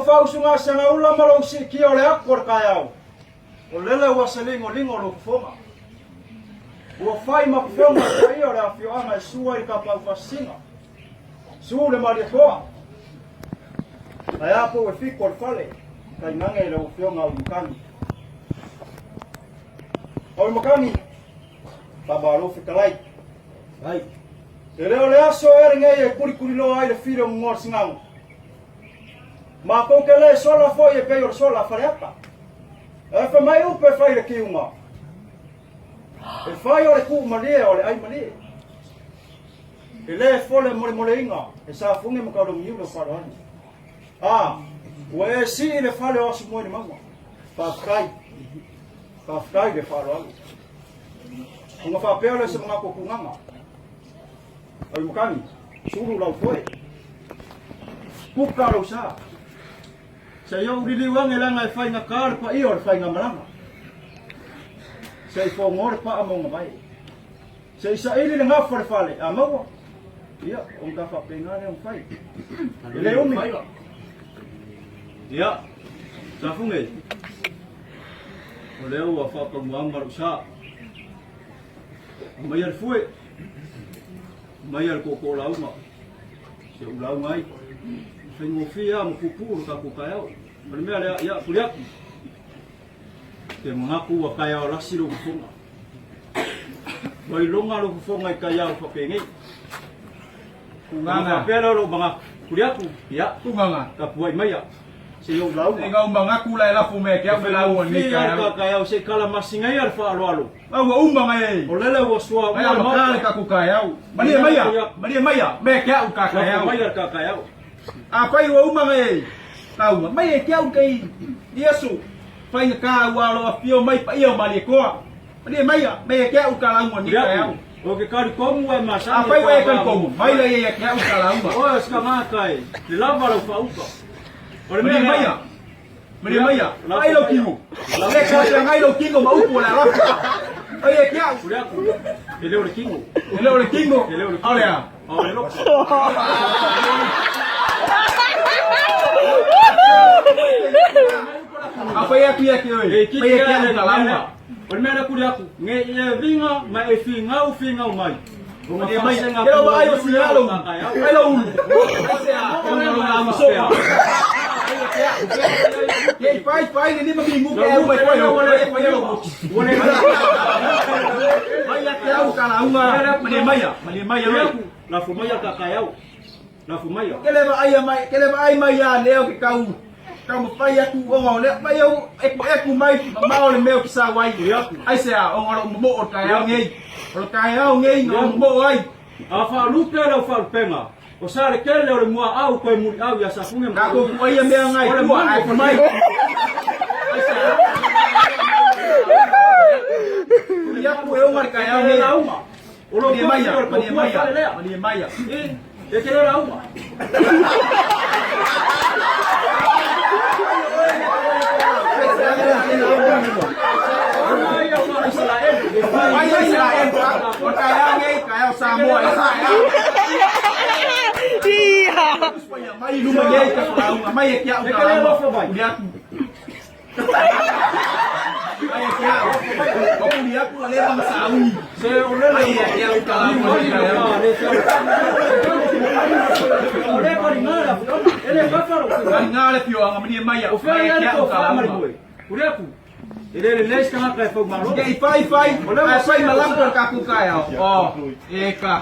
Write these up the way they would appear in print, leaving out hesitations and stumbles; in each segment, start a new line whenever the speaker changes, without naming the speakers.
faausugasegaula ma lou siitia o le ato o le taeao, o lele ua se ligoligo lou fofoga. Ua fai ma fofoga le paia o le afioaga e sua i le tapaufasina. Su le Malietoa. Ae a pou e fitu o le fale, tainane i lau afioga Auimatagi. Auimatagi, faamalo fetalai. Ai. E le o le aso ea lenei e kulikuliloa ai le fili o gogoa le sigago. Matou te le sola foi e pei o le sola a Faleata. Ae fai mai upu e fai i le kiuga. E fai o le tuu malie o le ai malie. E le fole molemoleina e Safune ma Kaulomniu lau faaaloalo. A, ua e sii le fale o Asumua i le mauga. Faafetai. Faafetai le faaaloalo. Ona faapea lea se manatu o Tugaga. Auimatagi, sulu lau foe. Puka lou sa. Se i ou liliu ane leaga e faigata le paia o le faigamalaga. Se i fogo le paa ma ona vae. Se i saili le gafa o le fale, a maua, ia, ona ta faapena lea ona fai. E le umi. Ia, Safune, o lea ua faataumuaga lou sa. Aumaia le fue, aumaia le tootoo lauga, se ou lauga ai. Faigofie lava ma puupuu le tatou taeao. O le mea lea, ia, pule atu. Te manatu ua taeao lasi lou fofoga. Ua iloga lou fofoga i taiao faapenei. Ona faapea lea o lou manatu, tuli atu, ia,
Tuganga.
tapuai maia, se i ou lauga.
E ngau mangaku la e lafu mea ke au me lauga ni
Fia
ka
ka taeao se i kalamasingaia le faaaloalo.
Au ua uma ngai.
O lele ua sua
Ai
uma
a
le
maka le
Maota.
ka ku kaeau. Malie maia, malie maia, me ke au ka
Lafo
kaeau.
maia le ka kaeao.
A fai ua uma ngai lauga, mai e ke au kei Iesu. Fai nga ka ua lo afio mai paia o Maliekoa. Malie maia, me e ke au ka lauga ni kaeau.
O ke kalikomu e masani
A fai ua e kalikomu, mai la ia ke au ka lauga.
Oe o se tagata e le lava lau faauka. O le mea
Malie
lea.
maia, malie maia, ai lau kingo. Le ka te ngai lau kingo ma upu o le alafu. Ai e ke au.
Kuli aku. E le o le kingo.
E le o le kingo.
E le o le kingo.
Aole a.
A o le loko.
A fai atu ia ke oe.
E kiti
Mai e ke
lea
au
le
ka
mea
lauga.
lea. O le mea lea kuli aku. Nge i e vinga ma e fingau fingau mai. O nga
Malie maia.
fasenga
Ke lau ai o
pua
si alo.
ka kaeao.
Ai lau ulu. Ai se a. O nga longa masoa. Ke i fai fai le nima mingu ke au mai koe o le fai alo. Mai ia ke au ka lauga. Malie maia. Malie maia oe.
Lafo maia ka kaeao. Lafo maia.
Ke le vaai mai, ke le vaai mai ia lea o ke kau kau mawhai atu onga o lea mai au eku eku mai mamao le mea o ki sa wai. Ai se a onga lo momo o taeao ngei. O lo taeao ngei nga o momo ai.
A faalupe lau faalupenga, o sa le kele o le muaau koe muliau ia Safune ma
Tatou kuaia mea ngai
O le
tua
manu
ai
o
mai. Ai se a. Tuli aku e onga le taeao
E
ngei.
lauga. O lo
Malie maia,
o le
malie
kopua
maia,
fale lea.
malie maia.
E te le lauga.
Mai ai Israel, o taeao ngei, taeao Samoa e taeao. Mai luma nei ka lauga, mai e ke au ka lauga. Kuli aku. Mai e ke au. O kuli aku o leva ma saui.
Se o lele
Mai e ke au ka lauga
o le paringa e le kafa lo
Mai ngā le fioanga, malie mai
O
mai
fea
e
ia
ke
le
au ka
tofa ma le
lauga.
moe. Kuli aku. E le le se tagata e fau malo.
Ke i fai fai, ai fai malango le kaku kai au. O, e ka.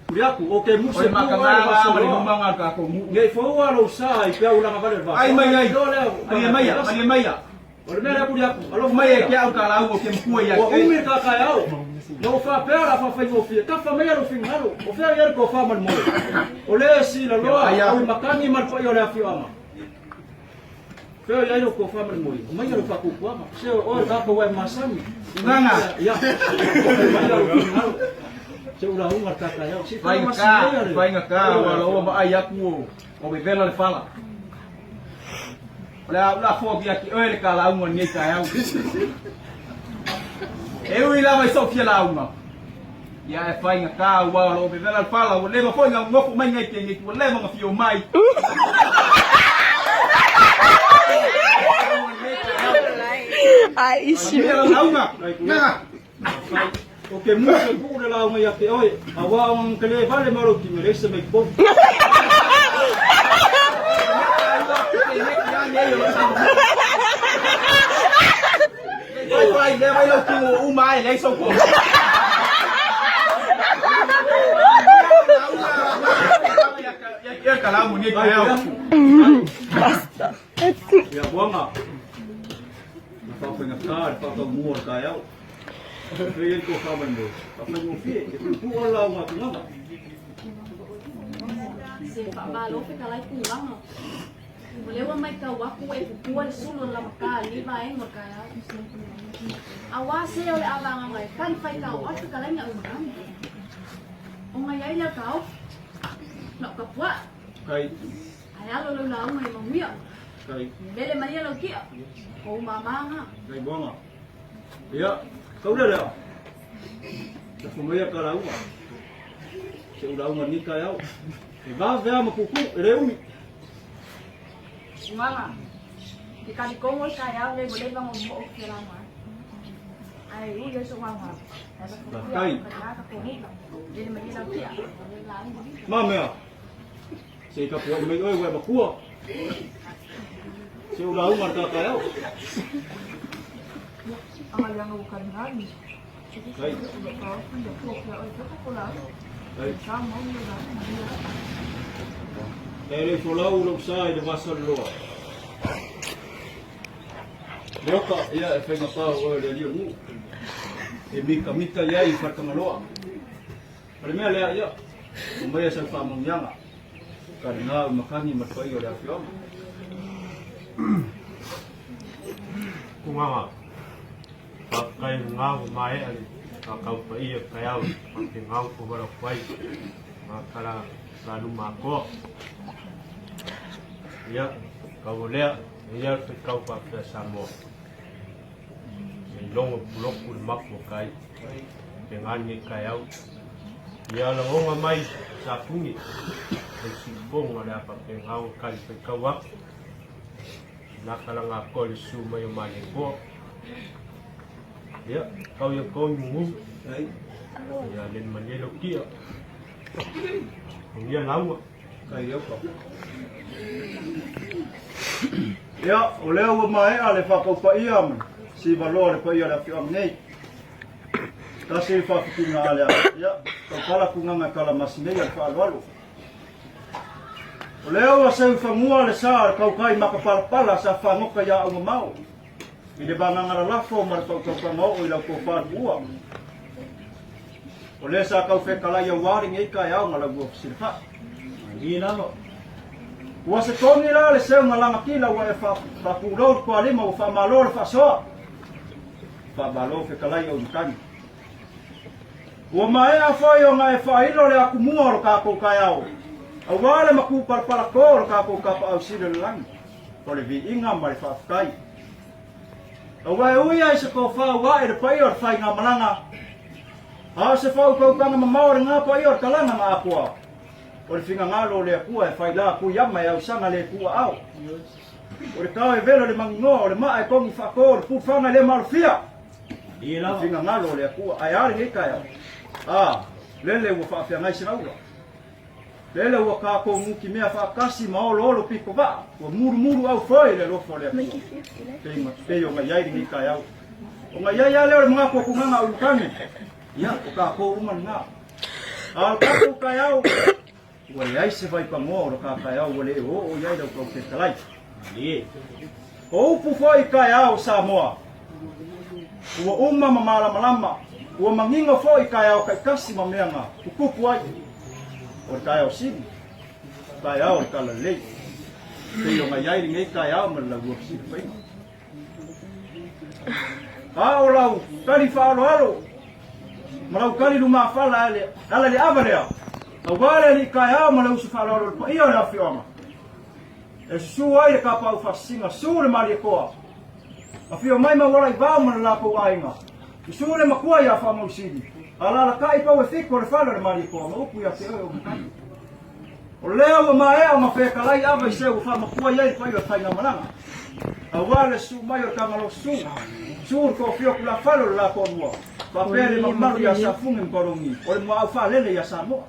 Kuli aku o ke
O
muse
le
pua le
makanganga ma le
vasoloa.
humanga ka ko mu.
Nei foua lou sa i pea ulaga vale le vasa.
Ai mai ai.
Lo lea,
Malie maia, malie maia.
O le mea lea kuli aku. Alofa
Mai e ke au ka lauga o ke makua ia
Ua
ke.
umi le kakaeao. Na ua faapea la faafaigofie. Tafa maia lou finagalo. O fea i ai le tofa ma le moe. O le silaloa,
Ai
o i makani ma le paia o le afioaga. Fea i ai lou tofa ma le moe. Aumaia lou faatuatuaga. Se o oe le tagata ua e masani.
Tuganga.
Ia. Aumaia lou finagalo. Se u lauga le kakaeao. Se i
Fai
faamasi
ka,
maia le.
fai ka, ua loa ma ai aku o o vevela le fala. O le a ula fo ki aki oe le ka lauga nei taeao. E ui lava i sou fia lauga. Ia e fai nga ka ua lo vevela le fala ua leva foi nga ngofo mai ngai ke ngai ua leva nga fio mai.
Ai isi.
Manuia lau lauga. Gaga.
O ke mu se pu'u le lauga ia te oe, auā o ngā kele vale ma lou tino leai se mea i totonu.
Vai vai lea vai lau tino uma ai leai sau po. Ia ka lau ni ka au.
Ia buanga. Na whawhainga kā, le whakau mua o le taeao. Pei ai ko whamai mo. Whawhaingofie, e pupua lau ngā tunganga.
Se faamalo fetalai tulaga. O lea ua maitau aku e pupua le sulu o le lamata a lenei vaega o le taeao. Auā se o le a vagaga e tali faitau ai fetalaiga i umakani. Ona i ai lea o taofi, na o tapuaʻa.
Kai.
Ae alo lau lauga ia manuia.
Kai.
Lele maia lau kia, o ou māmā ngā.
Kai buanga. Ia, kau lea lea. Lafo maia ka lauga. Se u lauga ni taeao. E vave a ma pupu, e le umi.
Ugaga, ke kalikongo le taeao lenei ua leva ona ou mo'o fia lauga ai. Ae ui ai so'u aoga, ae lafo
Faafetai.
atu ia ka tonuga. Lele maia lau kia, lauga.
Ma mea. Se i tapuai mai oe ua e makua. Se u lauga le ta taeao. Kai. Kai. E le folau lou sa i le vasaloloa. Leoka, ia e faigata o oe le alii o le nuu. E mitamita i ai i Faletagaloa. O le mea lea, ia, aumaia sau faamanuiaga, ka lena o makani ma le paia o le afioaga.
Tunganga, Faafetai i ngā o maea le ngā paia taeao ma te ngau o Warakuai, ngā kara ngā luma akoa. Ia, kau o lea, e ia te kau whāwhea Samoa. Nei longo puloku le mapu o kai, te ngani kai au. Ia langonga mai sa pungi, hei siponga le apa pe ngau kai pe kau aku. Nā karanga akoa le su mai o Mānekoa. Ia, kau ia kou ngungu. Ia, le manelo kia. Ia laua.
Kai oka. Ia, o lea ua maea le whakaupaia ma sivaloa le paia le afioaga nei. Tasi le whawhitinga a le ia, taupala kunganga kala masi nei a le whaaloalo. O lea ua seu fagua le sa o le kaukai makapalapala sa fagoka iā aumamao i le vagaga lalafo ma le pautaupaga oo i lau tofa luua. O lea sa taufetalai auā lenei taeao na lau ua fesilafai.
Malie lava.
Ua se togi la le seu na lagatila ua e faapulou le toalima ua faamalo le faasoa. Faamalo fetalai au matagi. Ua maea foi ona e faailo le atumua o lo tatou taeao, aua le matupalapalakō o lo tatou Tapaau Sili o le Lagi, o le viiga ma le faafetai. Aua e ui ai se tofa ua ae le paia o le faigamalaga, a o se faautautaga mamao le gā paia o le talaga na atoa, o le finagalo o le Atua e fai la kuiama e ausaga le tuuaao. O le tao e velo le maninoa, o le maa e togi faatō, o le pulufana e le malofia.
Malie lava.
Finagalo o le Atua. Ae a lenei taeao? A, lele ua faafeagai se laula. Lele ua kākou nutimea faatasi ma oloolo pito vaa, ua mulumulu au foi le alofa o le Atua. Pei, pei ona i ai lenei taeao. Ona i ai lava lea o le manatu o Tugana au Lutane. Ia, o kākou uma lena. A o le tatou taeao, ua leai se vaipanoa o le ta taeao ua le oo i ai lau taufetalai.
Malie.
O upu foi i taeao o Samoa, ua uma ma malamalama, ua manino foi i taeao taitasi ma mea na tutupu ai. O le taeao sili, taeao o le talalelei. Pei ona i ai lenei taeao ma le laulua fesilafaiga. A o lau tali faaaloalo ma lau tali lumafala e le ala i le ava lea, aua le alii taeao ma le uso faaaloalo o le paia o le afioaga. E susu ai le kapaau faasisiga, susu le Malietoa. Afio mai Maualaivao ma le latou aiga. Susu le matua ia Faamausili. Alalatai pau e fitu o le fale o le Malietoa ma upu ia te oe o Matai. O lea ua maea ona fetalai ava i se ua faamatua i ai le paia o le faigamalaga. Aua le susu mai o le Tagalosusu, Su le toafia o tulafale o le la toalua, faapea le mamalu ia Safugi ma Kologi, o le muaau faalele ia Samoa.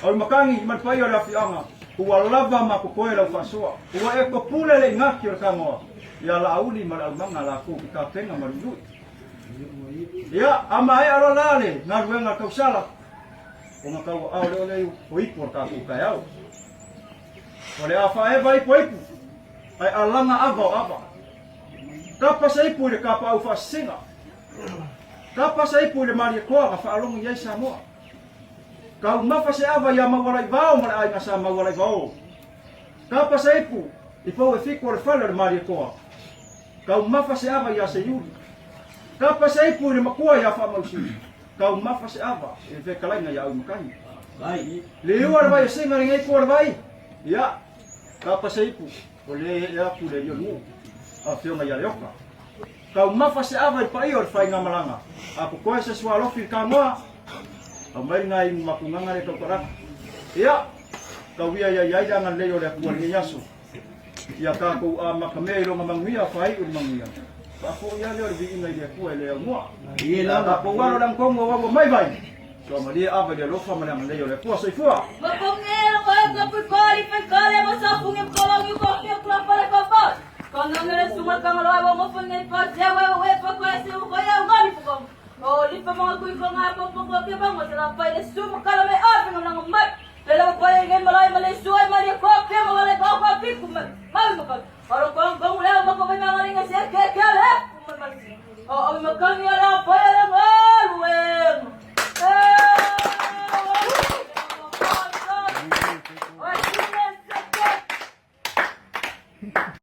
O le matagi ma le paia o le afioaga, ua lava ma totoe lau faasoa, ua e topule le igaki o le Tagoa ia Laauli ma le aumaga latou te tapena ma luilui. Ia, a maea loa la le galuega a le tausala, ona tauaao lea o le o ipu o le tatou taeao. O le a faaeva ipu e ipu, ae alaga ava o ava. Tapa se ipu i le kapaau faasisina. Tapa se ipu i le Malietoa na faalogo i ai Samoa. Taumafa se ava ia Maualaivao ma le aiga sa Maualaivao. Tapa se ipu i pou e fitu o le fale o le Malietoa. Taumafa se ava ia Seiuli. Tapa se ipu i le matua ia Faamausili. Taumafa se ava i le fetalaiga ia Auimatagi. Liua le vai asinga lenei itu o le vai. Ia, tapa se ipu o le ee atu le alii o le nuu, afioga ia Leota. Taumafa se ava i le paia o le faigamalaga, a totoe se sualofi i le Tamoa, aumai lena inu matugaga le tautalaka. Ia, tau ia ia i ai le agalelei o le Atua i lenei aso. Ia tatou amatamea i lona manuia, faaiu le manuia. Faafoi lava lea o le viiga i le Atua e le aumua. Ia tatou alo i le agatonu aua ua mai vai. Soamalie ava i le alofa ma le agalelei o le Atua. Soifua!